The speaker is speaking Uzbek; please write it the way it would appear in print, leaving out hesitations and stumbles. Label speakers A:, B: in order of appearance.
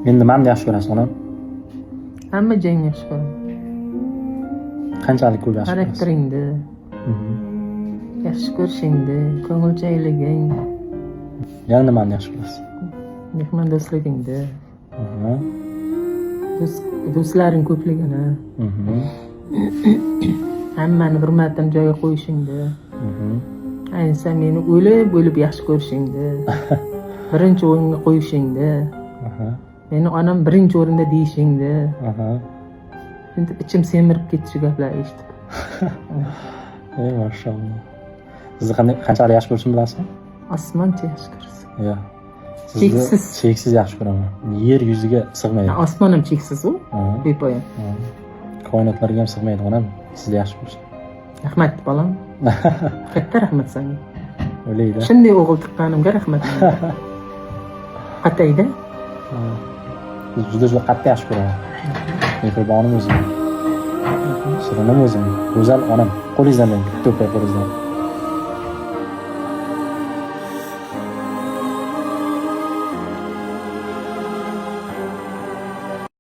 A: Meni nimamni yaxshi ko'rasiz, onam?
B: Hamma joyingni yaxshi ko'raman.
A: Qanchalik ko'p yaxshi ko'rasiz?
B: Xarakteringni, yaxshi ko'rishingni, ko'ngilchakliging,
A: Yana nimani yaxshi ko'rasiz?
B: Mehmondo'stligingni, do'stlaring ko'pligini, hammani hurmatini joyiga qo'yishingni, ayniqsa meni o'lib o'lib yaxshi ko'rishingni, birinchi o'ringa qo'yishingni, meni onam birinchi o'rinda deyishingni. Endi ichim semirib ketdi shu gaplarni eshitib.
A: Ey, mashalloh. Sizni qanday, qanchalik yaxshi ko'rishimni bilasizmi?
B: Osmoncha yaxshi ko'rasan.
A: Yo'q. Sizni
B: Cheksiz.
A: Cheksiz yaxshi ko'raman. Yer yuziga sig'maydi.
B: Osmon ham cheksiz u, bepoyon.
A: Koinotlarga ham sig'maydi, onam. Sizni yaxshi ko'rishim.
B: Rahmat, bolam, katta rahmat sanga.
A: O'laydi.
B: Shunday o'g'il tuqqanimga rahmat. Qatayda.
A: Sizni juda juda qattiq yaxshi ko'raman. Mehribonim o'zim. Shirinim o'zim. Go'zal onam. Qo'lingizdan bering. Bitta o'pay qo'lingizdan.